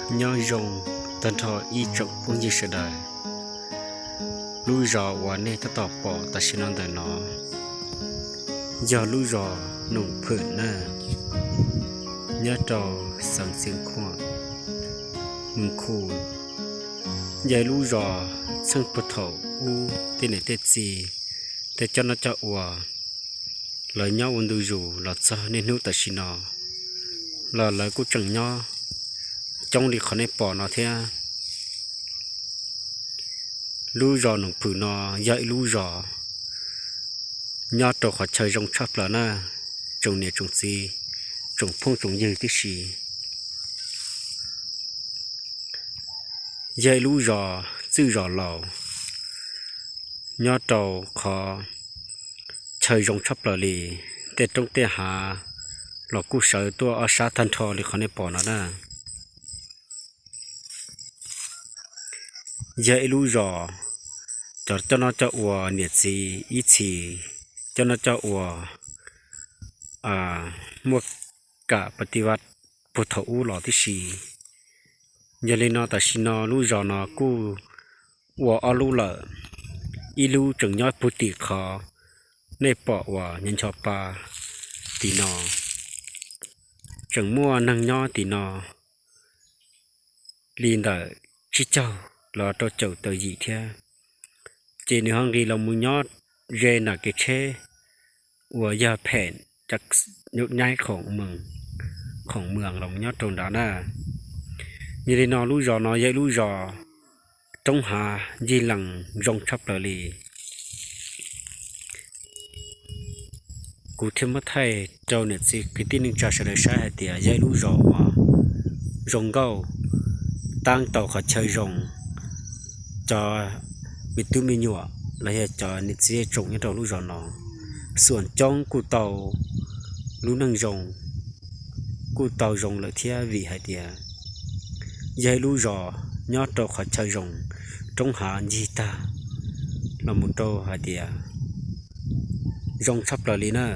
Nyob zoo tag nrho ib tsoom phooj ywg sawv daws. Lub zos uas nej tab tom pom tam sim no ntawm no yog lub zos Noom Phwm na, nyob rau xeev Xiav Khuam, Moos Khu. Yog ib lub zos txheej puag thaum ub tej niam tej txiv tej coj noj coj ua, lawv nyob ua ntu zus los txog niaj hnub tam sim no los lawv kuj tseem nyob coob li qhov nej pom no thiab. Lub zos Noom Phwm no yog ib lub zos nyob rau qhov chaw zoo tshaj plaws na, tsoom niam tsoom txiv, tsoom phooj tsoom ywg tib si. Yog ib lub zos txwj zos laus, nyob rau qhov chaw zoo tshaj plaws li, tej roob tej hav los kuj sawv tuaj ob sab tag nrho li qhov nej pom no na. Yog ib lub zos cov coj noj coj ua niam txiv ib txhis coj noj coj ua muaj kam pa ti vaj puag thaum ub los tib si. Yog li no tam sim no lub zos no kuj ua ob lub lawm, ib lub tseem nyob puag tim qhov nej pom uas nyob ncho pa tim no, tseem muaj neeg nyob tim no li ntawm tsib caug los rau caum tawm yim thiab. Ces nws ho nqis los mus nyob ze nram kev tsheb uas yog phem nyuj nyaib khoom mws, khoom mws los nyob rau nrad na. Yog li no lub zos no yog ib lub zos roob hav ncig lees zoo tshaj plaws li. Kuv thiaj muab thaij rau niam txiv kwv tij neej tsa sawv daws saib hais tias yog ib lub zos uas zoo nkauj, tab tau qhov chaw zoo, cov me tub me nyuam los yog cov niam txiv tsoom nyob rau lub zos no xuam coob kuj tau lub neej zoo, kuj tau zoo lawm thiab vim hais tias yog ib lub zos nyob rau qhov chaw zoo, roob hav ncig tag los mus rau hais tias zoo tshaj plaws li na.